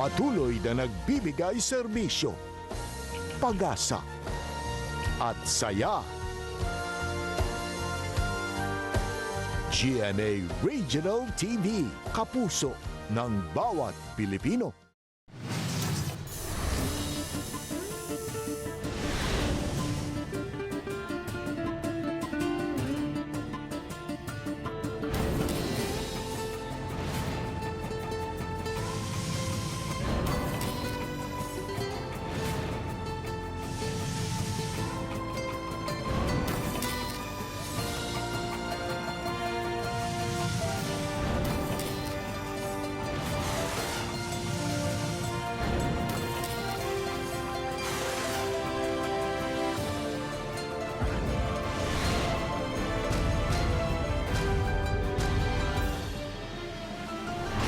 Patuloy na nagbibigay serbisyo, pag-asa at saya. GMA Regional TV, kapuso ng bawat Pilipino.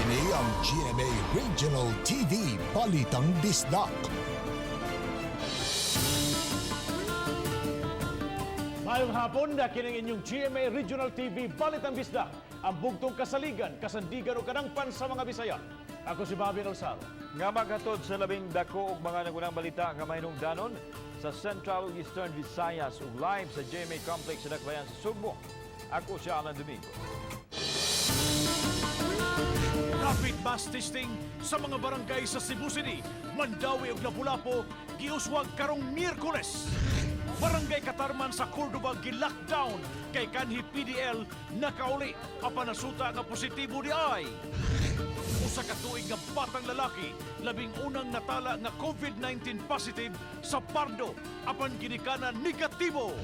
Kini ang GMA Regional TV Balitang Bisdak. Maayong hapon na kining inyong GMA Regional TV Balitang Bisdak, ang bugtong kasaligan, kasandigan o kanangpan sa mga Bisaya. Ako si Bobby Alzaro. Nga maghatod sa labing dako ug mga nagunang balita nga mahinungdanon sa Central ug Eastern Visayas ug live sa GMA Complex sa Dakbayan sa Sugbo. Ako si Alan Domingo. Rapid mass testing sa mga barangay sa Cebu City, Mandaue ug Lapu-Lapu giuswag karong Miyerkules. Barangay Katarman sa Cordova gi-lockdown kay kanhi PDL nakauli apan nasuta nga positibo di ay. Usa ka tuig nga batang lalaki, labing unang natala nga COVID-19 positive sa Pardo apan ginikana negatibo.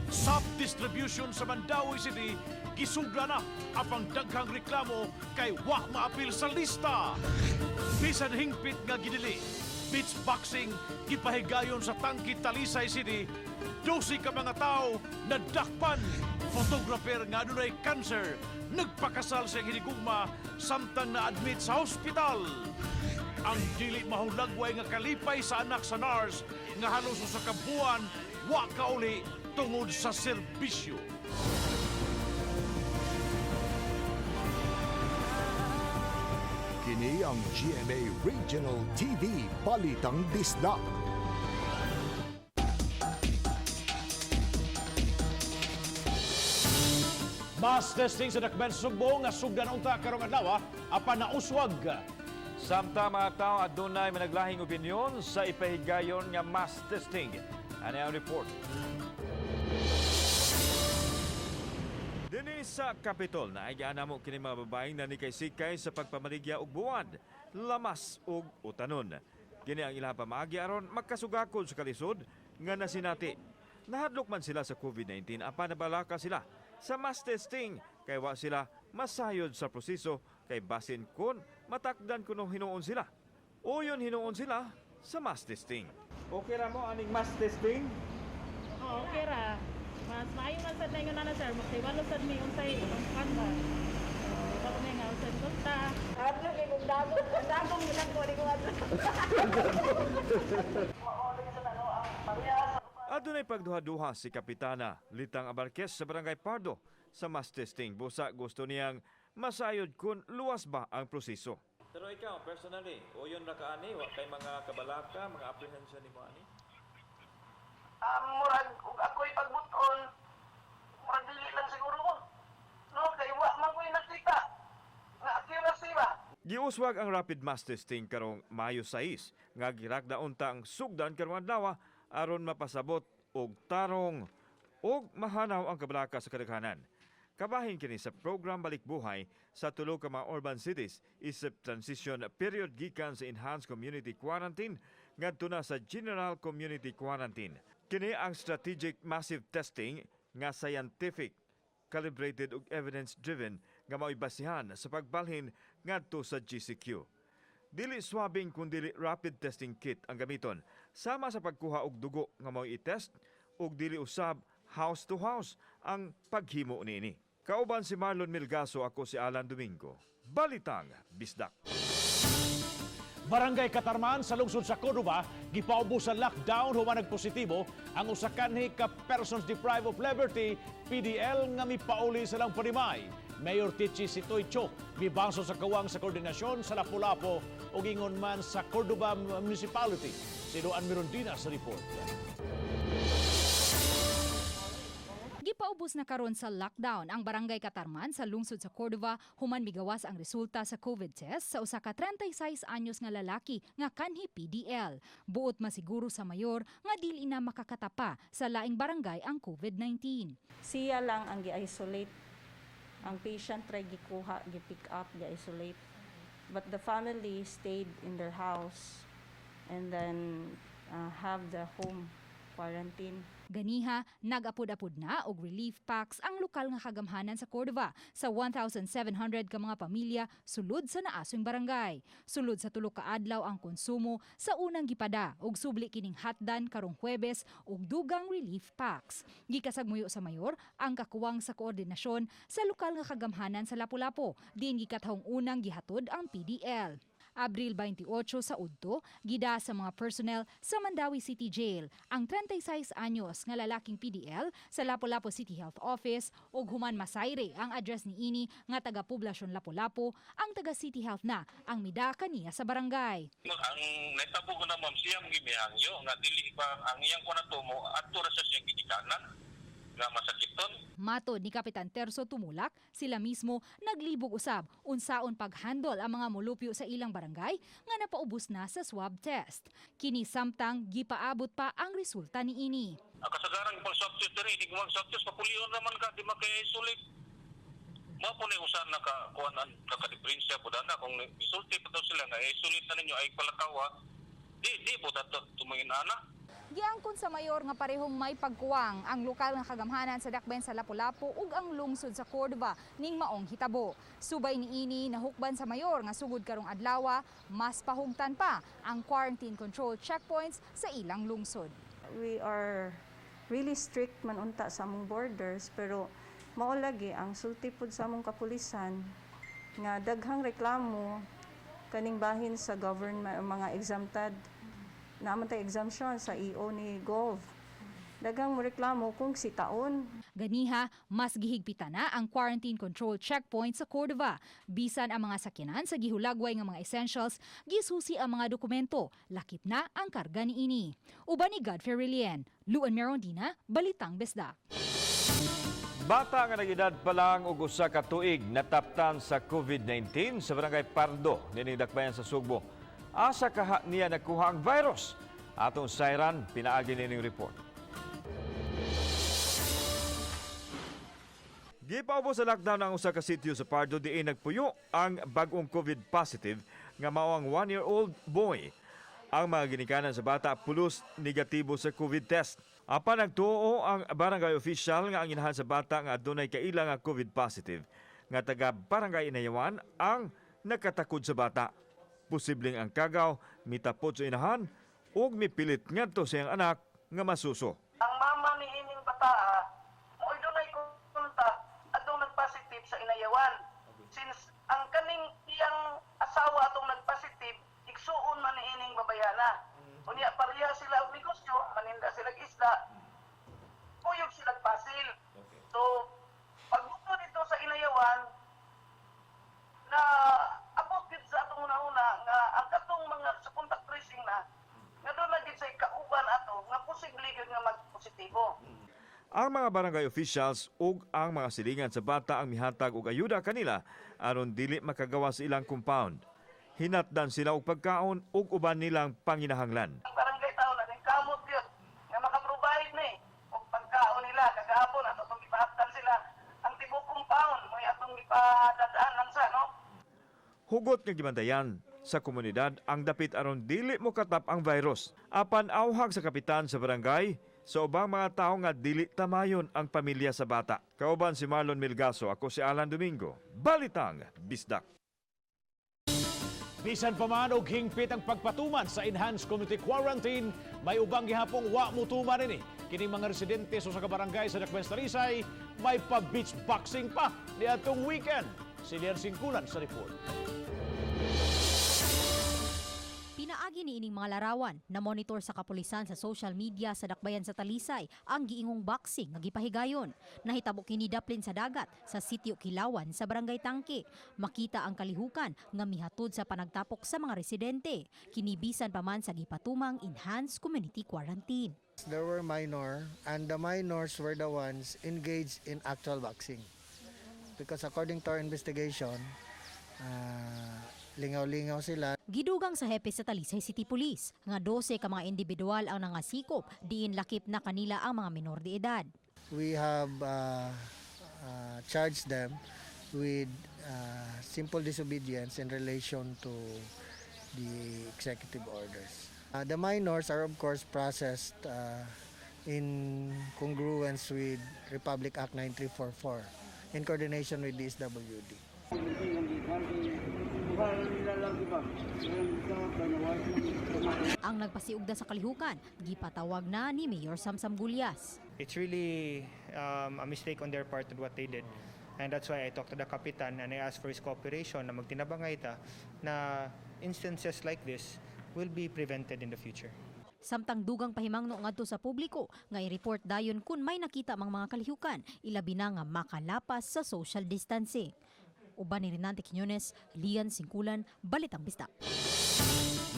Sub distribution sa Mandaue City gisugla na apang daghang reklamo kay wa maapil sa lista. Bisan hingpit nga gidili, beach boxing gipahigayon sa Tangki, Talisay City, 12 ka mga tao nadakpan. Photographer nga adunay cancer nagpakasal sa hinigugma samtang na-admit sa hospital. Ang dili mahulagway nga kalipay sa anak sa nurse nga halos usa ka buwan wa kauli tungod sa serbisyo. Kini ang GMA Regional TV Balitang Bisdak. Mass testing sa Dakben Sugbo nga sugdan unta karong adlaw apan nauswag. Samtang mga tao adunay managlahing opinyon sa ipahigayon nga mass testing. Ano ang report? Dini sa Capitol na ay mo kini mga babaeng nanikay-sikay sa pagpamaligya og buwad, lamas ug utanon. Kini ang ilang pamaagi aron makasugakod sa kalisod nga nasinati. Nahadlok man sila sa COVID-19 apan nabalaka sila sa mass testing kay wa sila masayod sa proseso kay basin kon matakdan kuno hinuon sila. Uyon hinuon sila sa mass testing. Okay ra mo aning mass testing? Oo, okay ra. Mas maayo man sad na ingon ana sir, makibalo sad mi unsay kan ba. Bako mi nga unsay resulta. Adto kay kung dagom, dagom lang ko di ko adto. Adunay pagduha-duha si Kapitana Litang Abarquez sa Barangay Pardo sa mass testing. Busa gusto niyang masayod kung luwas ba ang proseso. Pero ikaw, personally, uyon ra ka ani, wa kay mga kabalaka, mga apprehension nimo ani? Murag ug ako'y pagbuton, murag dili lang siguro ko. No, kay wa man ko'y nakita nga accuracy ba. Giuswag ang rapid mass testing karong Mayo 6 nga girakda unta ang sugdan karong adlaw aron mapasabot og tarong og mahanaw ang kabalaka sa kadaghanan. Kabahin kini sa program Balik Buhay sa tulo ka mga urban cities isip transition period gikan sa enhanced community quarantine ngadto na sa general community quarantine. Kini ang strategic massive testing nga scientific, calibrated ug evidence-driven nga mao'y basihan sa pagbalhin ngadto sa GCQ. Dili swabbing kun dili rapid testing kit ang gamiton sama sa pagkuha og dugo nga mao'y i-test ug dili usab house to house ang paghimo niini. Kauban si Marlon Milgaso, ako si Alan Domingo. Balitang Bisdak. Barangay Katarman sa lungsod sa Cordova gipaubos sa lockdown human nagpositibo ang usa kanhi ka persons deprived of liberty PDL nga mipauli sa lang panimay. Mayor Tichi Sitoy Cho mibaso sa kawang sa koordinasyon sa Lapu-Lapu ug ingon man sa Cordova Municipality. Si Luan Mirondina sa report. Gipaubos na karon sa lockdown ang barangay Katarman sa lungsod sa Cordova human migawas ang resulta sa COVID test sa usa ka 36 anyos nga lalaki nga kanhi PDL. Buot masiguro sa mayor nga dili na makakatapa sa laing barangay ang COVID-19. Siya lang ang gi-isolate. Ang patient try gikuha, gi-pick up, gi-isolate. But the family stayed in their house and then have the home quarantine. Ganiha, nag-apod-apod na og relief packs ang lokal nga kagamhanan sa Cordova sa 1,700 ka mga pamilya sulod sa naasong barangay. Sulod sa tulo ka adlaw ang konsumo sa unang gipada og subli kining hatdan karong Huwebes og dugang relief packs. Gikasagmuyo sa mayor ang kakuwang sa koordinasyon sa lokal nga kagamhanan sa Lapu-Lapu, diin gikathong unang gihatod ang PDL. Abril 28 sa udto, gida sa mga personnel sa Mandaue City Jail ang 36 anyos nga lalaking PDL sa Lapu-Lapu City Health Office ug human masayre ang address niini nga taga poblasyon Lapu-Lapu ang taga City Health na ang mida kaniya sa barangay. Ang nahitabo ko na, ma'am, siyang gimihangyo nga dili pa ang iyang ko natumo adto ra sa siyang ginikanan nga masakiton. Matod ni Kapitan Terso Tumulak, sila mismo naglibog usab unsaon paghandle ang mga molupyo sa ilang barangay nga napaubos na sa swab test. Kini samtang gipaabot pa ang resulta niini. Ang kasagaran pag swab test diri, di mo swab test papulion naman ka, di man kay isolate. Mao po ni usan naka kuan ang nakadiferensya po dana kung isulti pa daw sila nga isolate na ninyo ay palakawa, di di po dato tumingin ana. Giangkon sa mayor nga parehong may pagkuwang ang lokal nga kagamhanan sa Dakbayan sa Lapu-Lapu ug ang lungsod sa Cordova ning maong hitabo. Subay niini nahukban sa mayor nga sugod karong adlawa mas pahugtan pa ang quarantine control checkpoints sa ilang lungsod. We are really strict man unta sa among borders, pero mao lagi ang sulti pud sa among kapulisan nga daghang reklamo kaning bahin sa government, mga exempted naman tay exemption sa EO ni Gov. Daghang mo reklamo kung si taon. Ganiha, mas gihigpitan na ang quarantine control checkpoint sa Cordova. Bisan ang mga sakyanan sa gihulagway nga mga essentials, gisusi ang mga dokumento, lakip na ang karga niini. Uban ni Godfrey Relien, Luan Merondina, Balitang Bisdak. Bata nga nag-edad pa lang og usa ka tuig nataptan sa COVID-19 sa barangay Pardo nining Dakbayan sa Sugbo. Asa kaha niya nakuha ang virus? Atong sayran pinaagi nining report. Gipaubos sa lockdown ang usa ka sitio sa Pardo diin nagpuyo ang bag-ong COVID positive nga mao ang 1-year-old boy. Ang mga ginikanan sa bata pulos negatibo sa COVID test. Apan nagtuo ang barangay official nga ang inahan sa bata nga adunay kaila nga COVID positive nga taga barangay Inayawan ang nakatakod sa bata. Posibleng ang kagaw mitapot sa inahan ug mipilit ngadto sa iyang anak nga masuso. Ang mama ni ining bataa, mo'y dunay kontak atong nagpositive sa Inayawan. Since ang kaning iyang asawa atong nagpositive, igsuon man ni ining babayana. Unya pareha sila og negosyo, maninda sila og isda, kuyog sila og pasil. So, pagbuto dito sa Inayawan, na abot gid sa atong una-una nga ang katong mga sa contact tracing na nga doon na gid sa kauban ato nga posible gyud nga magpositibo. Ang mga barangay officials ug ang mga silingan sa bata ang mihatag og ayuda kanila aron dili makagawa sa ilang compound. Hinatdan sila og pagkaon ug uban nilang panginahanglan. Ang barangay tao na ning kamot gyud nga maka-provide ni og pagkaon nila kagahapon ato itong gipahatdan sila ang tibok compound mo atong gipadadaanan sa no. Hugot nga gibantayan sa komunidad ang dapit aron dili mo katap ang virus. Apan awhag sa kapitan sa barangay sa ubang mga tawo nga dili tamayon ang pamilya sa bata. Kauban si Marlon Milgaso, ako si Alan Domingo. Balitang Bisdak. Bisan pa man og hingpit ang pagpatuman sa enhanced community quarantine, may ubang gihapong wa mutuman ini. Kining mga residente sa usa ka barangay sa Dakbayan sa Talisay, may pa-beach boxing pa niadtong weekend. Si Lian Singkulan sa report. Pinaagi ni ining mga larawan na monitor sa kapulisan sa social media sa dakbayan sa Talisay ang giingong boxing nga gipahigayon. Nahitabo kini daplin sa dagat sa sitio Kilawan sa Barangay Tangke. Makita ang kalihukan nga mihatod sa panagtapok sa mga residente. Kini bisan pa man sa gipatumang enhanced community quarantine. There were minor, and the minors were the ones engaged in actual boxing. Because according to our investigation, lingaw-lingaw sila. Gidugang sa hepe sa Talisay City Police nga 12 ka mga individual ang nangasikop, diin lakip na kanila ang mga menor de edad. We have charged them with simple disobedience in relation to the executive orders. The minors are, of course, processed in congruence with Republic Act 9344 in coordination with DSWD. Ang nagpasiugda sa kalihukan, gipatawag na ni Mayor Samsam Gullas. It's really a mistake on their part with what they did. And that's why I talked to the kapitan and I asked for his cooperation na magtinabangay ta na instances like this will be prevented in the future. Samtang dugang pahimangno ngadto sa publiko nga i-report dayon kun may nakita mang mga kalihukan, ilabi na nga makalapas sa social distancing. Uban ni Renante Quiñones, Lian Singkulan, Balitang Bisdak.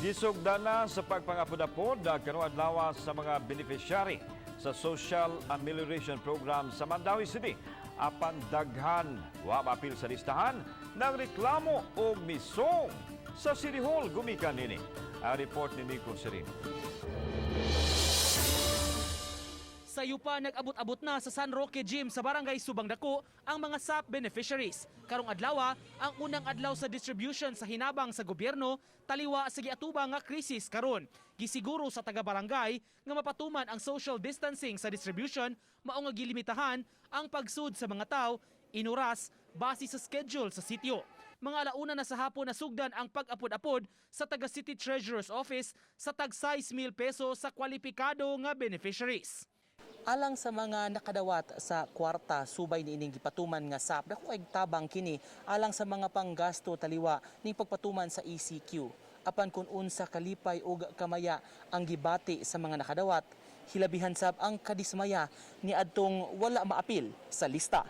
Gisugdan na sa pagpangapod-apod karong adlaw sa mga beneficiary sa Social Amelioration Program sa Mandaue City. Apan daghan wa maapil sa listahan ng reklamo og misong sa City Hall gumikan nini. Ang report ni Nico Serino. Sayo pa nag-abot-abot na sa San Roque Gym sa Barangay Subang Dako ang mga SAP beneficiaries. Karong adlaw, ang unang adlaw sa distribution sa hinabang sa gobyerno, taliwa sa giatubang nga krisis karon. Gisiguro sa taga-barangay nga mapatuman ang social distancing sa distribution, mao nga gilimitahan ang pagsud sa mga tao inuras base sa schedule sa sitio. Mga alauna na sa hapon na sugdan ang pag-apod-apod sa taga City Treasurer's Office sa tag 6 mil peso sa kwalipikado nga beneficiaries. Alang sa mga nakadawat sa kwarta subay niining gipatuman nga SAP, dako kay tabang kini alang sa mga panggasto taliwa ning pagpatuman sa ECQ. Apan kun unsa kalipay ug kamaya ang gibati sa mga nakadawat, hilabihan sab ang kadismaya ni adtong wala maapil sa lista.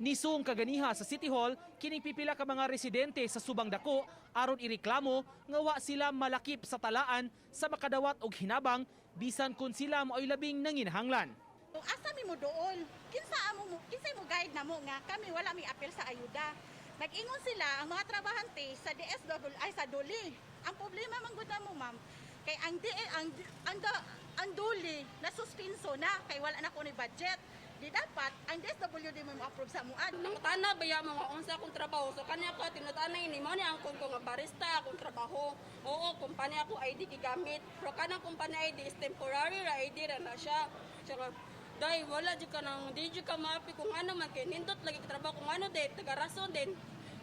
Nisung kaganiha sa City Hall kining pipila ka mga residente sa Subang Dako aron ireklamo nga wa sila malakip sa talaan sa makadawat og hinabang bisan kun sila mao'y labing nanginahanglan. Asa mi mo dool? Kinsa amo mo, kinsay mo guide namo nga kami wala mi apel sa ayuda. Nag-ingon sila ang mga trabahante sa DSW ay sa DOLE. Ang problema man gud namo, ma'am, kay ang di ang ang, ang DOLE na suspenso na kay wala na kuno budget. Di dapat ang DSWD mo mo-approve sa amuan. Nangutana baya mga unsa akong trabaho. So kanya ko tinutanay ni mo ni ang ko nga barista akong trabaho. Oo, kumpanya ako ID gigamit. Pero kanang kumpanya ID is temporary ra ID ra na siya. Tsaka dai wala jud ka nang di jud ka maapi kung ano man kay nindot lagi ka trabaho kung ano din taga rason din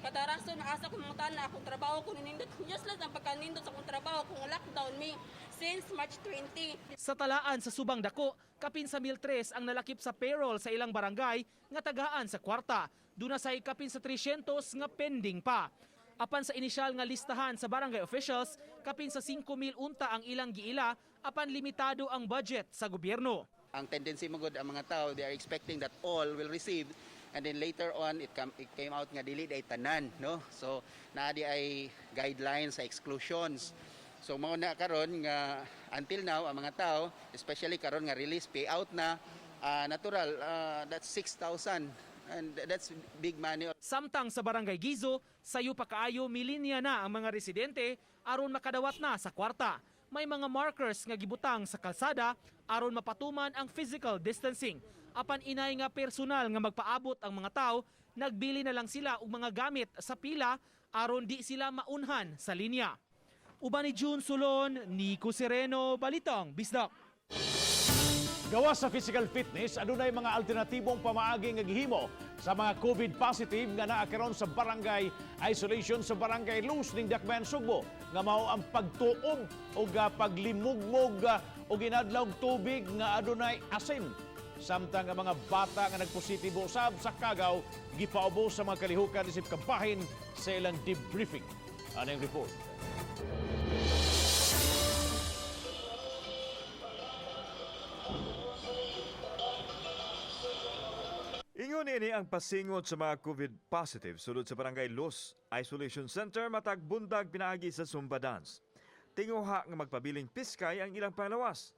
kada rason na asa ko mangutana akong trabaho kung nindot useless ang pagkanindot sa akong trabaho kung lockdown mi since March 20. Sa talaan sa Subang Dako, kapin sa 1,003 ang nalakip sa payroll sa ilang barangay nga tagaan sa kwarta. Duna say kapin sa 300 nga pending pa. Apan sa inisyal nga listahan sa barangay officials, kapin sa 5,000 unta ang ilang giila apan limitado ang budget sa gobyerno. Ang tendency mo gud ang mga tao, they are expecting that all will receive, and then later on it came out nga dili day tanan, no? So naa di ay guidelines sa exclusions. So mao na karon nga until now ang mga tao, especially karon nga release payout na, natural, that's 6,000 and that's big money. Samtang sa Barangay Gizo, sayo pa kaayo milinya na ang mga residente aron makadawat na sa kwarta. May mga markers nga gibutang sa kalsada aron mapatuman ang physical distancing. Apan inay nga personal nga magpaabot ang mga tao, nagbili na lang sila og mga gamit sa pila aron di sila maunhan sa linya. Uban ni June Sulon, Nico Sereno, Balitang Bisdak. Gawas sa physical fitness, adunay mga alternatibong pamaagi nga gihimo sa mga COVID positive nga naa karon sa barangay isolation sa Barangay Luz ning Dakbayan Sugbo, nga mao ang pagtuob o paglimugmog og inadlaw tubig nga adunay asin. Samtang ang mga bata nga nagpositibo usab sa Kagaw gipaubo sa mga kalihukan isip kabahin sa ilang debriefing. Ano yung report? niini ang pasingot sa mga COVID positive sulod sa Barangay Luz Isolation Center matag bundag pinaagi sa Zumba dance. Tinguha nga magpabiling piskay ang ilang panglawas.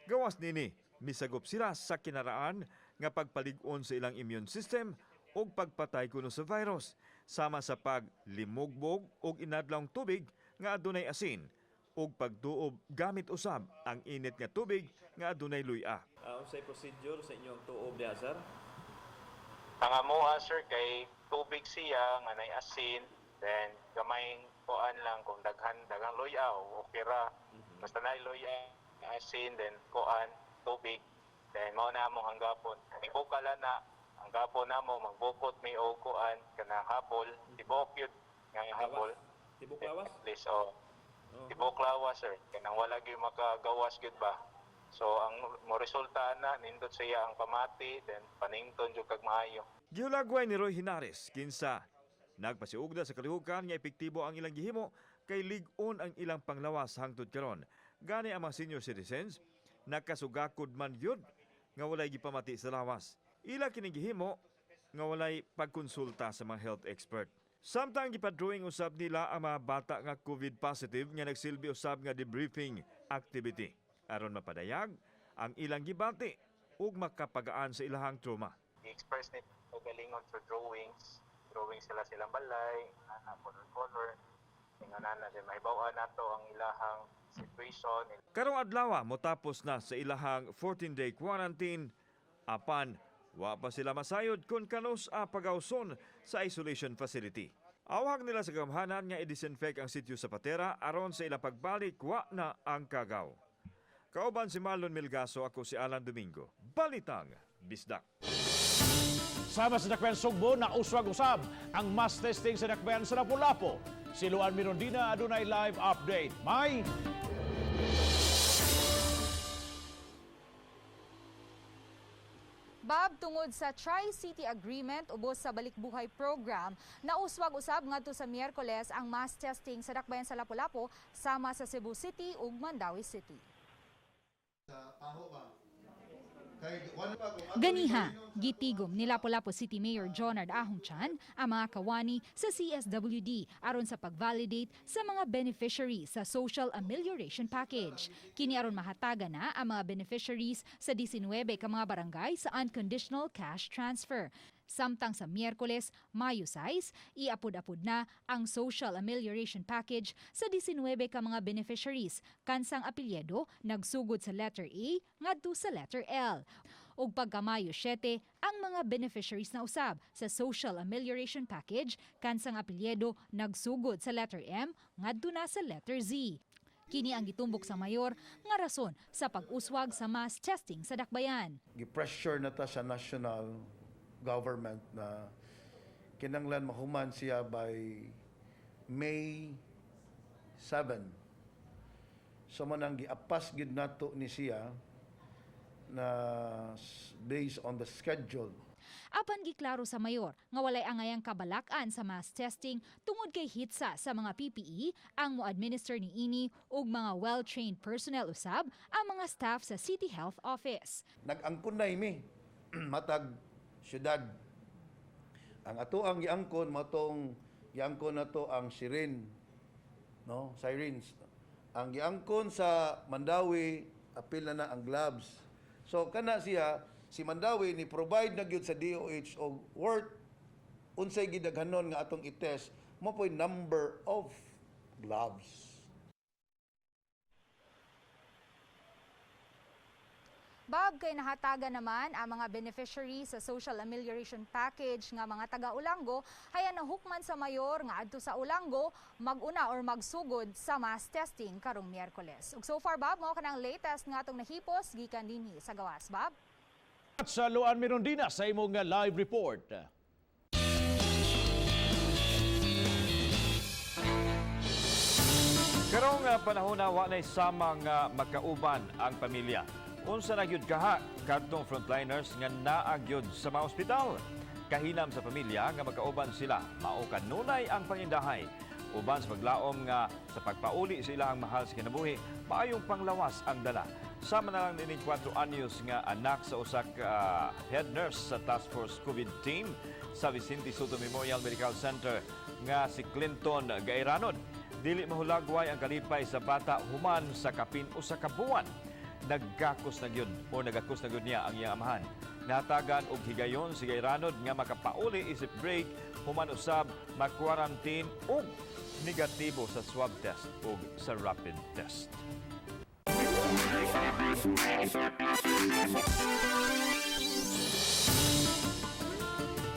Gawas nini, misagop sila sa kinaraan nga pagpalig-on sa ilang immune system ug pagpatay kuno sa virus, sama sa paglimugbog og inadlawng tubig nga adunay asin ug pagduob gamit usab ang init nga tubig nga adunay luya. Unsay procedure sa inyong tuob diha, sir? Ang amoa, sir, kay tubig siya nga nay asin, then gamayng kuan lang kung daghan daghang luya o okay ra. Basta nay luya, asin, then kuan tubig, then mao na among hanggapon. Ibukala na ang gapon namo, magbukot mi og kuan kana habol, tibok yun nga habol. Tibok lawas? At least, oh. Tibok lawas, sir, kanang wala gyud makagawas gyud ba. So ang mo resulta na nindot siya ang pamati, then panington jud kag maayo. Gihulagway ni Roy Hinares kinsa nagpasiugda sa kalihukan nga epektibo ang ilang gihimo kay lig-on ang ilang panglawas hangtod karon. Gani ang mga senior citizens nakasugakod man gyud nga walay gipamati sa lawas. Ila kini gihimo nga walay pagkonsulta sa mga health expert. Samtang gipa-drawing usab nila ang mga bata nga COVID positive nga nagsilbi usab nga debriefing activity aron mapadayag ang ilang gibati ug makapagaan sa ilahang trauma. I-express ni kagalingon through drawings, drawing sila silang balay, ana color color. Ingon ana, then mahibaw-an nato ang ilahang situation. Karong adlaw motapos na sa ilahang 14-day quarantine, apan wa pa sila masayod kung kanus-a pagawson sa isolation facility. Awhag nila sa gamhanan nga i-disinfect ang sitio sa patera aron sa ilang pagbalik wa na ang kagaw. Kauban si Marlon Milgaso, ako si Alan Domingo. Balitang Bisdak. Sama sa Dakbayan Sugbo, nauswag usab ang mass testing sa Dakbayan sa Lapu-Lapu. Si Luan Mirondina adunay live update. May Bob, tungod sa Tri-City Agreement ubos sa Balikbuhay Program, nauswag usab ngadto sa Miyerkules ang mass testing sa Dakbayan sa Lapu-Lapu sama sa Cebu City ug Mandaue City. Ganiha, gitigom ni Lapu-Lapu City Mayor Jonard Ahong Chan ang mga kawani sa CSWD aron sa pag-validate sa mga beneficiaries sa Social Amelioration Package. Kini aron mahatagan na ang mga beneficiaries sa 19 ka mga barangay sa unconditional cash transfer. Samtang sa Miyerkules, Mayo 6, iapod-apod na ang Social Amelioration Package sa 19 ka mga beneficiaries. Kansang apelyido nagsugod sa letter A ngadto sa letter L. Ug pagka Mayo 7, ang mga beneficiaries na usab sa Social Amelioration Package, kansang apelyido nagsugod sa letter M ngadto na sa letter Z. Kini ang gitumbok sa mayor nga rason sa pag-uswag sa mass testing sa Dakbayan. Gi-pressure na ta sa national government na kinanglan mahuman siya by May 7. So man ang giapas gid nato ni siya na based on the schedule. Apan giklaro sa mayor nga walay angayang kabalak-an sa mass testing tungod kay hitsa sa mga PPE ang mo-administer niini ug mga well-trained personnel usab ang mga staff sa City Health Office. Nag-angkon na mi matag syudad. Ang ato ang giangkon matong giangkon nato ang siren, no? Sirens. Ang giangkon sa Mandaue apil na na ang gloves. So kana siya si Mandaue ni provide na gyud sa DOH og worth unsay gidaghanon nga atong i-test mo po'y number of gloves. Bob, kay nahatagan naman ang mga beneficiaries sa Social Amelioration Package nga mga taga-Olango, hayan na hukman sa mayor nga adto sa Olango maguna or magsugod sa mass testing karong Miyerkules. Ug so far, Bob, mao kanang latest nga atong nahipos gikan dinhi sa gawas, Bob. At sa Luan Mirondina sa imong live report. Karong panahon na wa nay samang makauban ang pamilya. Unsa na gyud kaha kadtong frontliners nga naa gyud sa mga ospital? Kahinam sa pamilya nga makauban sila, mao kanunay ang pangindahay. Uban sa paglaom nga sa pagpauli sa ilahang mahal sa kinabuhi, maayong panglawas ang dala. Sama na lang nining 4 anyos nga anak sa usa ka head nurse sa Task Force COVID team sa Vicente Sotto Memorial Medical Center nga si Clinton Gairanon. Dili mahulagway ang kalipay sa bata human sa kapin usa ka buwan. Nagkakos na gyud o nagakos na gyud niya ang iyang amahan. Nahatagan og higayon si Gairanod nga makapauli isip break human usab ma-quarantine og negatibo sa swab test ug sa rapid test.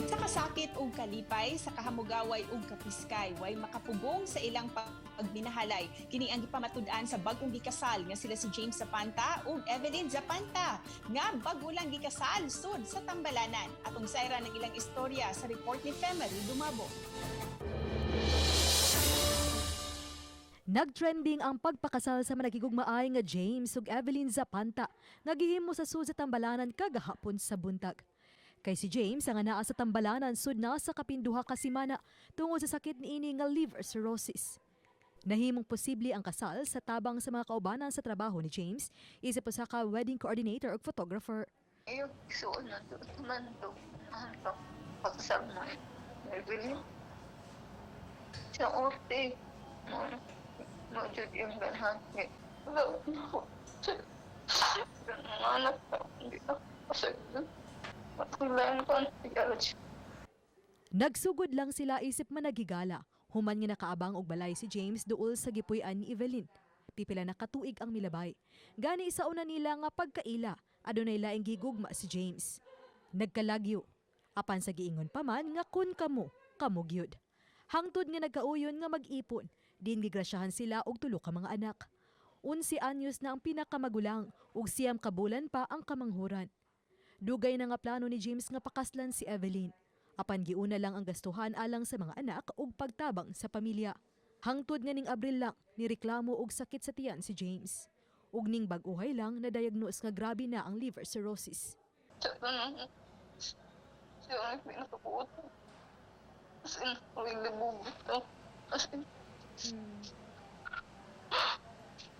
Sa kasakit ug kalipay, sa kahamugaway ug kapiskay, way makapugong sa ilang pagminahalay. Kini ang gipamatud-an sa bag-ong gikasal nga sila si James Zapanta ug Evelyn Zapanta nga bag-o lang gikasal sud sa Tambalanan. Atong sayran ang ilang istorya sa report ni Femery Dumabo. Nagtrending ang pagpakasal sa managigugmaay nga James ug Evelyn Zapanta nga gihimo sa sud sa Tambalanan kagahapon sa buntag. Kay si James ang naa sa Tambalanan sud na sa kapinduha ka semana tungod sa sakit niini nga liver cirrhosis. Nahimong posible ang kasal sa tabang sa mga kaubanan sa trabaho ni James, isip usa ka wedding coordinator ug photographer. Iyo, suon na to. Man to. Ano pakasal mo. Evelyn. Sa ote. Mo, mo jud yung ganahan. Wala ko. Mga anak ko. Hindi ako kasal. Matulan ko ang tigalag. Nagsugod lang sila isip managhigala. Human nga nakaabang og balay si James duol sa gipuy-an ni Evelyn. Pipila na katuig ang milabay. Gani sa una nila nga pagkaila, adunay laing gigugma si James. Nagkalagyo. Apan sa giingon pa man nga kun kamo, kamo gyud. Hangtod nga nagkauyon nga mag-ipon, din gigrasyahan sila og tulo ka mga anak. 11 anyos na ang pinakamagulang ug 9 ka bulan pa ang kamanghuran. Dugay na nga plano ni James nga pakaslan si Evelyn. Apan giuna lang ang gastuhan alang sa mga anak ug pagtabang sa pamilya. Hangtod nga ning Abril lang nireklamo og sakit sa tiyan si James. Ug ning bag-ohay lang na-diagnose nga grabe na ang liver cirrhosis. Sa tanong, siya ang pinakabuot. As in, really bubuto. As in,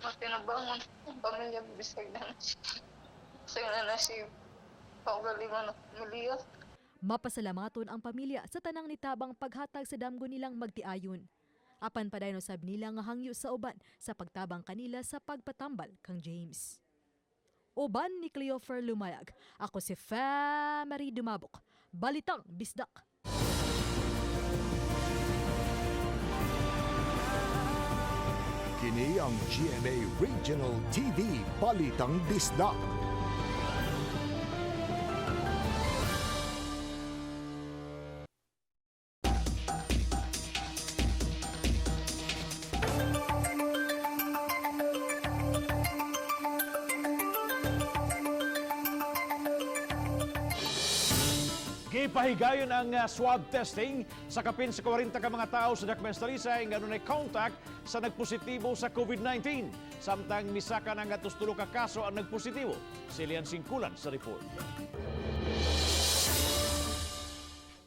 matinabangon ang pamilya, bisag na na siya. Bisag na na siya. Paugalingon ang pamilya. Mapasalamaton ang pamilya sa tanang nitabang paghatag sa damgo nilang magtiayon. Apan padayon usab nila nga hangyo sa uban sa pagtabang kanila sa pagpatambal kang James. Uban ni Cleofer Lumayag. Ako si Marie Dumabok. Balitang Bisdak. Kini ang GMA Regional TV Balitang Bisdak. Gipahigayon ang swab testing sa kapin sa 40 ka mga tao sa Dakbayan sa Talisay nga adunay contact sa nagpositibo sa COVID-19. Samtang misaka na nga 3 ka kaso ang nagpositibo. Silian Singkulan sa report.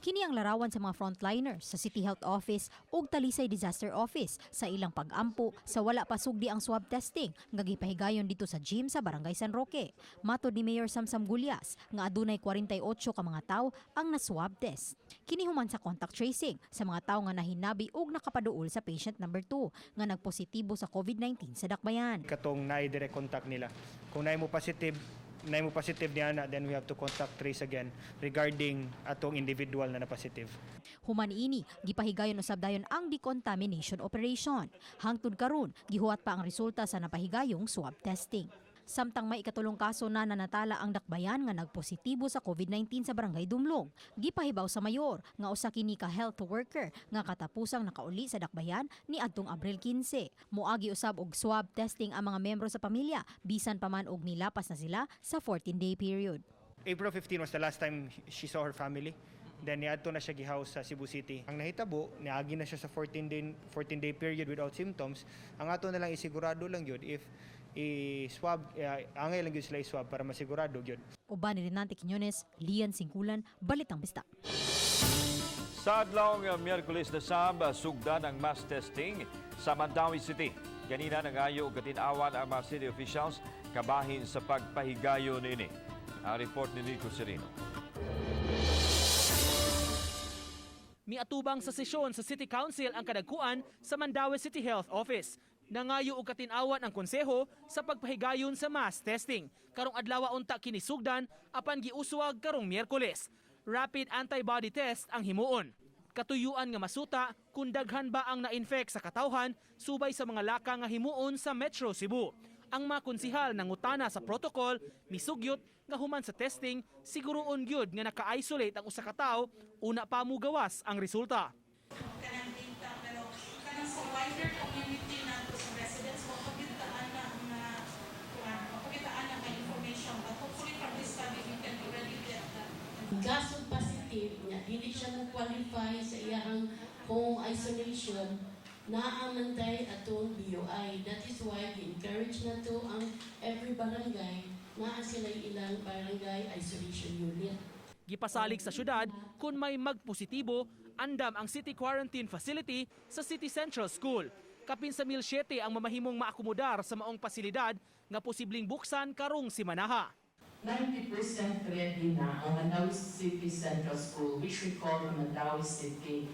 Kini ang larawan sa mga frontliners sa City Health Office ug Talisay Disaster Office sa ilang pag-ampo sa wala pa sugdi ang swab testing nga gipahigayon dito sa gym sa Barangay San Roque. Matod ni Mayor Samsam Gulyas nga adunay 48 ka mga tawo ang na-swab test. Kini human sa contact tracing sa mga tawo nga nahinabi ug nakapaduol sa patient number 2 nga nagpositibo sa COVID-19 sa Dakbayan. Katong naay direct contact nila. Kung naay mo positive, naay mo positive niya na, then we have to contact trace again regarding atong individual na na-positive. Human ini, gipahigayon usab dayon ang decontamination operation. Hangtod karon, gihuwat pa ang resulta sa napahigayong swab testing. Samtang may ikatulong kaso na nanatala ang Dakbayan nga nagpositibo sa COVID-19 sa Barangay Dumlog. Gipahibaw sa mayor nga usa kini ka health worker nga katapusang nakauli sa Dakbayan ni adtong Abril 15. Moagi usab og swab testing ang mga membro sa pamilya bisan pa man og nilapas na sila sa 14-day period. April 15 was the last time she saw her family. Then niadto na siya gihouse sa Cebu City. Ang nahitabo, niagi na siya sa 14-day period without symptoms. Ang ato na lang isigurado lang yun if i-swab, angay lang yun sila i-swab para masigurado yun. Uban ni Renante Quiñones, Lian Singkulan, Balitang Bisdak. Sa adlawng Miyerkules na sab, sugdan ang mass testing sa Mandaue City. Ganina nangayo og katin-awan ang mga city officials kabahin sa pagpahigayon niini. Ang report ni Nico Serino. Miatubang sa sesyon sa City Council ang kadagkuan sa Mandaue City Health Office. Nangayo og katin-awan ang konseho sa pagpahigayon sa mass testing. Karong adlaw unta kini sugdan apan giuswag karong Miyerkules. Rapid antibody test ang himuon. Katuyuan nga masuta kung daghan ba ang na-infect sa katawhan subay sa mga laka nga himuon sa Metro Cebu. Ang mga konsihal nangutana sa protocol misugyot nga human sa testing siguroon gyud nga naka-isolate ang usa ka tawo una pa mugawas ang resulta. Kanang data, pero kanang sa wider community nato sa residents, wa pa gyud ta ana nga kuan, wa pa gyud ta ana nga information, but hopefully from this study we can already get that. Kaso positive nga dili siya mo qualify sa iyang home isolation, naa man tay atong BUI. That is why gi-encourage nato ang every barangay, naa sila ilang barangay isolation unit. Gipasalig sa syudad kung may magpositibo, andam ang city quarantine facility sa City Central School. Kapin sa 1,007 ang mamahimong maakomodar sa maong pasilidad nga posibleng buksan karong simanaha. 90% ready na ang Mandaue City Central School, which we call the Mandaue City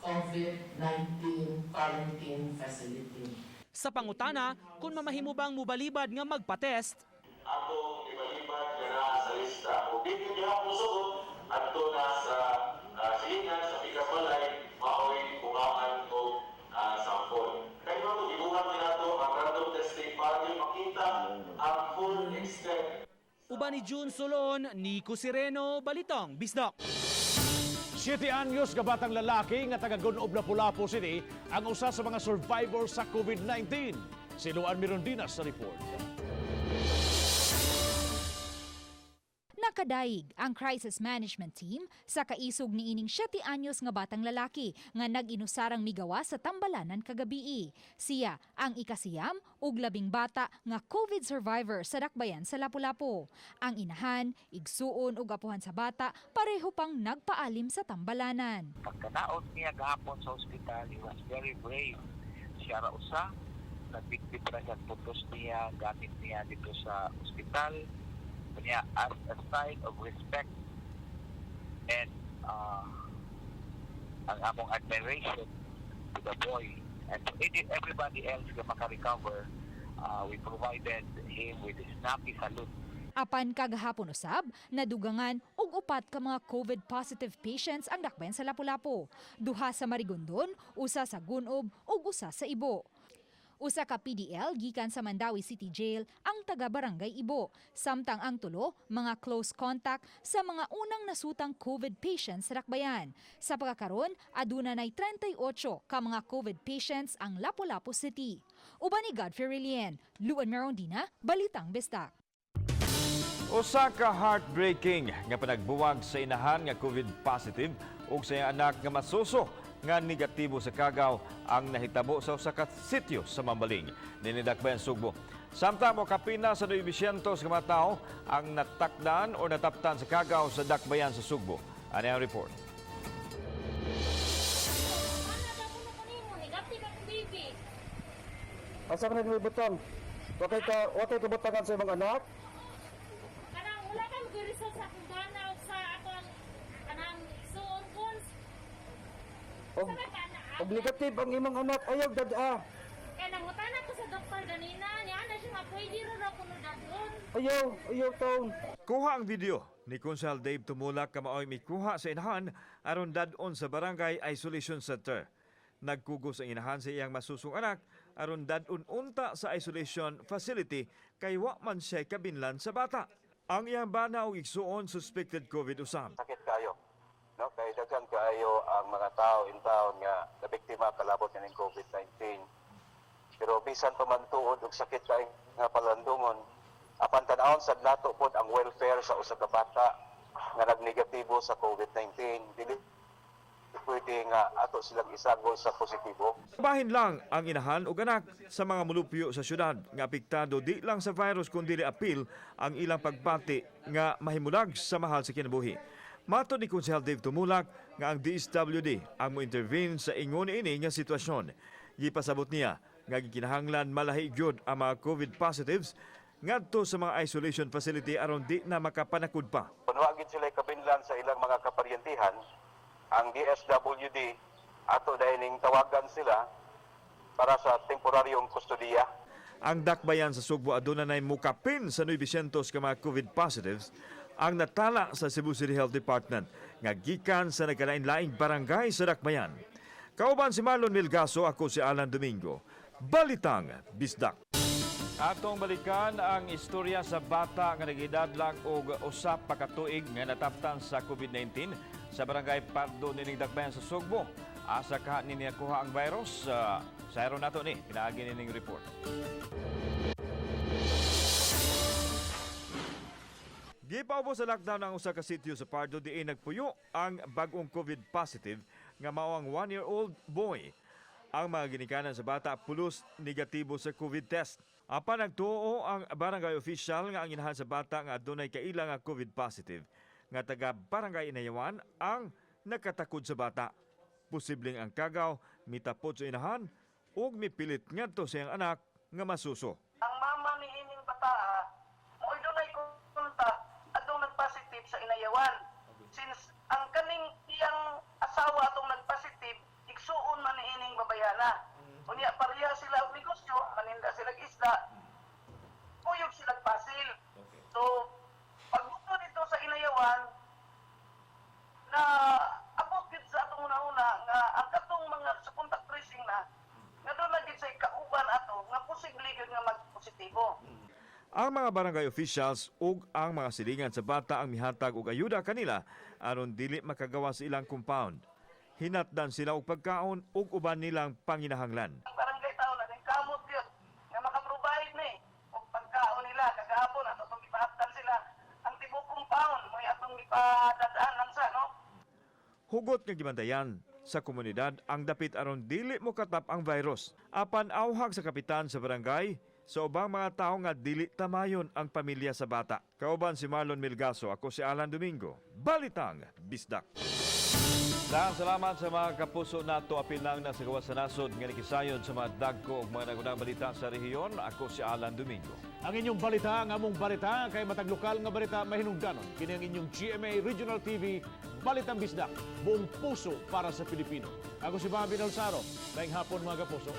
COVID-19 Quarantine Facility. Sa pangutana, kung mamahimo bang mubalibad nga magpa-test, atong ibalibad nga naa sa lista. Kung di gihapon sugot, adto na sa silingan sa pikas balay, maoy kuhaan og sample. Kay mao to gibuhat ni nato ang random testing para gyud makita ang full extent. Uban ni June Solon, Nico Sireno, Balitang Bisdak. 7 anyos ka batang lalaki nga taga Gun-ob, Lapu-Lapu City ang usa sa mga survivor sa COVID-19. Si Luan Mirondina sa report. Nakadaig ang crisis management team sa kaisog niining 7 anyos nga batang lalaki nga nag-inusarang migawas sa tambalanan kagabii. Siya ang 9 ug 10 bata nga COVID survivor sa dakbayan sa Lapu-Lapu. Ang inahan, igsuon ug apuhan sa bata pareho pang nagpaalim sa tambalanan. Pagkanaot niya gahapon sa ospital, he was very brave. Siya ra usa, nagbitbit ra siya putos niya, gamit niya dito sa ospital. Kanya as a sign of respect and ang among admiration to the boy and to everybody else nga maka-recover, we provided him with a snappy salute. Apan kagahapon usab, nadugangan og upat ka mga COVID positive patients ang dakbayan sa Lapu-Lapu. Duha sa Marigondon, usa sa Gun-ob ug usa sa Ibo. Usa ka PDL gikan sa Mandaue City Jail ang taga Barangay Ibo, samtang ang tulo mga close contact sa mga unang nasutang COVID patients sa dakbayan. Sa pagkakaron, aduna nay 38 ka mga COVID patients ang Lapu-Lapu City. Uban ni Godfrey Relien, Luan Merondina, Balitang Bisdak. Usa ka heartbreaking nga panagbuwag sa inahan nga COVID positive ug sa iyang anak nga masuso nga negatibo sa kagaw ang nahitabo sa usa ka sitio sa Mambaling, dinhi dakbayan Sugbo. Samtang mokapin na sa 900 ka mga tawo ang natakdan o nataptan sa kagaw sa dakbayan sa Sugbo. Ani ang report. Negative ang baby. Asa ka nagbutang? Wakay ka butangan sa imong anak? Kanang wala ka mag-result sa akong bana o sa akong kanang suon cons. Og negative ang imong anak, ayaw dad-a. Kay nangutana ko sa doktor ganina, niya na siya nga pwede ra raw kuno dadon. Ayaw, ayaw taon. Kuha ang video ni Konsehal Dave Tumulak kamaoy mikuha sa inahan aron dad-on sa Barangay Isolation Center. Nagkugos ang inahan sa iyang masusong anak aron dad-on unta sa isolation facility kay wa man siya kabinlan sa bata. Ang iyang bana og igsuon suspected COVID usab. Sakit kayo, no, kay daghan kaayo ang mga tao in town nga nabiktima kalabot nining COVID-19, pero bisan pa man tuod og sakit kay nga palandungon, apan tan-awon sad nato pod ang welfare sa usa ka bata nga nagnegatibo sa COVID-19. Dili pwede nga ato silang isagol sa positibo. Bahin lang ang inahan ug anak sa mga mulupyo sa syudad nga apektado di lang sa virus kundi apil ang ilang pagbati nga mahimulag sa mahal sa kinabuhi. Matod ni Konsehal Dave Tumulak nga ang DSWD ang mo-intervene sa ingon ini nga sitwasyon. Gipasabot niya nga gikinahanglan malahi gyud ang mga COVID positives ngadto sa mga isolation facility aron di na makapanakod pa. Kung wa gid sila kabinlan sa ilang mga kaparyentihan, ang DSWD ato dahil tawagan sila para sa temporaryong kustodiya. Ang dakbayan sa Sugbo aduna nay mukapin sa 900 ka mga COVID positives ang natala sa Cebu City Health Department nga gikan sa nagkalain-laing barangay sa dakbayan. Kauban si Marlon Milgaso, ako si Alan Domingo. Balitang Bisdak. Atong balikan ang istorya sa bata nga nag-edad lang og 1 pa ka tuig nga nataptan sa COVID-19 sa barangay Pardo nining dakbayan sa Sugbo. Asa ka ni nakuha ang virus? Sayro nato ni pinaagi nining report. Gipaubos sa lockdown ang usa ka sitio sa Pardo diin nagpuyo ang bag-ong COVID positive nga mao ang 1-year-old boy. Ang mga ginikanan sa bata pulos negatibo sa COVID test. Apan nagtuo ang barangay official nga ang inahan sa bata nga adunay kaila nga COVID positive nga taga Barangay Inayawan ang nakatakod sa bata. Posibleng ang kagaw mitapod sa inahan ug mipilit ngadto sa iyang anak nga masuso. Ang mama ni ining bataa mo'y dunay contact atong nagpositive sa Inayawan. Since ang kaning iyang asawa atong nagpositive, igsuon man ni ining babayana. Unya pareha sila og negosyo, maninda sila isda, kuyog sila pasil. So pagbuto dito sa Inayawan, na abot gid sa atong una-una nga ang katong mga sa contact tracing na nga doon na gid sa kauban ato nga posible gyud nga magpositibo. Ang mga barangay officials ug ang mga silingan sa bata ang mihatag og ayuda kanila aron dili makagawa sa ilang compound. Hinatdan sila og pagkaon ug uban nilang panginahanglan. Ang barangay tao na kamot gyud nga maka-provide ni og pagkaon nila kagahapon ato itong gipahatdan sila ang tibok compound mo atong gipadadaanan sa no. Hugot nga gibantayan sa komunidad ang dapit aron dili mo katap ang virus. Apan awhag sa kapitan sa barangay sa ubang mga tawo nga dili tamayon ang pamilya sa bata. Kauban si Marlon Milgaso, ako si Alan Domingo. Balitang Bisdak. Daghang salamat sa mga kapuso nato apil lang na sa gawas sa nasod nga nikisayod sa mga dagko ug mga nagunang balita sa rehiyon. Ako si Alan Domingo. Ang inyong balita, ang among balita, kay matag lokal nga balita mahinungdanon. Kini ang inyong GMA Regional TV, Balitang Bisdak, buong puso para sa Pilipino. Ako si Bobby Nolsaro. Maayong hapon, mga kapuso.